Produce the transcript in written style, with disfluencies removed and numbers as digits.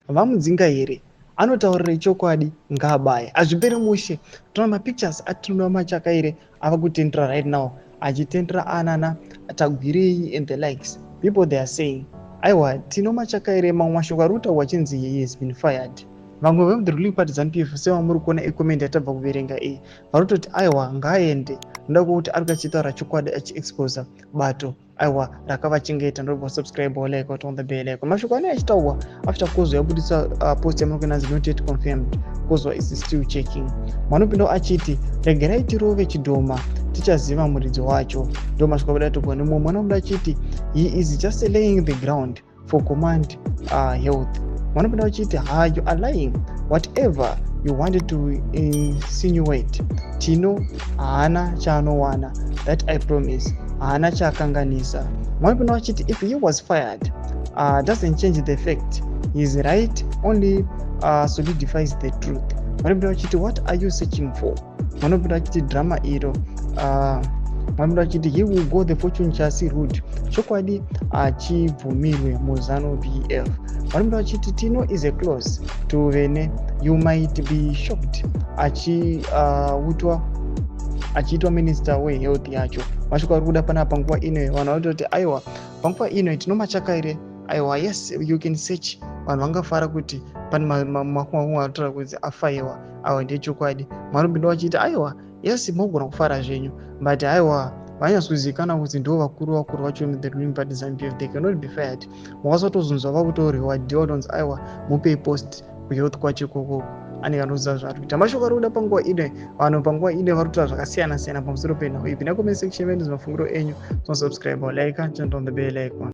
Vamudzinga here? Anotaurira chokwadi, ngaabaye. Hazviperi mushe. Tinoona mapictures aTino Machakaire ava kutendera right now, achitendera anana Tagwirei and the likes. People, they are saying, aiwa, Tino Machakaire, mamwe mashoko ari kutaurwa achinzi he has been fired. Vamwe vemuthe ruling party ZANU PF, sevamuri kuona icomment yatabva kuverenga iyi, vari kutoti aiwa, ngaaende, noda kwekuti ari kuachitaura chokwadi, achiexposa bato, aiwa, rakavachengeta. Ndobva subscribe, like, on the bell icon. Mashoko anenge achitaurwa after Kozwa yabudisa post yamunokuona not yet confirmed, Kozwa is still checking. Manopindawo achiti, "Regerai tirove chidhoma, tichaziva muridzi wacho." Ndo mashoko abuda togwa nemumwe mwana muda achiti, "He is just laying the ground for command health." Vanopinda vachiti, "Ha, you are lying, whatever you wanted to insinuate. Tino haana chaanowana, that I promise. Haana chaakanganisa." Vanopinda vachiti, "If he was fired, doesn't change the fact he is right, only solidifies the truth." Vanopinda vachiti, "What are you searching for?" Vanopinda vachiti, "Drama iro." Vanopinda vachiti, "He will go the Fortune Chasi route. Chokwadi hachibvumirwe muZANU PF." Vanopinda vachiti, "Tino is a close to vene. You might be shocked achiutwa achiitwa minister wehealth yacho." Mashoko ari kuda panapa panguva ino, vanhu vanototi aiwa, panguva ino Tino Machakaire, aiwa, yes, you can search. Vanhu vangafara kuti pane makumwe anotaura kuti afaiwa, aiwa, ndechokwadi. Vanopinda vachiti, aiwa, yes, mogona kufara zvenyu, but aiwa, vanyatsozivikanwa kuti ndo vakuru vakuru vacho the ruling party ZANU PF. They cannot be fired. Makasatozonzwa vakutorewardhiwa, kutonzi aiwa, mupei post kuhealth kwacho ikokoko, anenge anoziva zvaari kuita. Mashoko ari kuda panguva ino, vanhu panguva ino vari kutaura zvakasiyana siyana pamusoro penhau iyi. Pinda comment section medu, mafungiro enyu. Subscribe, like, turn on the bell icon.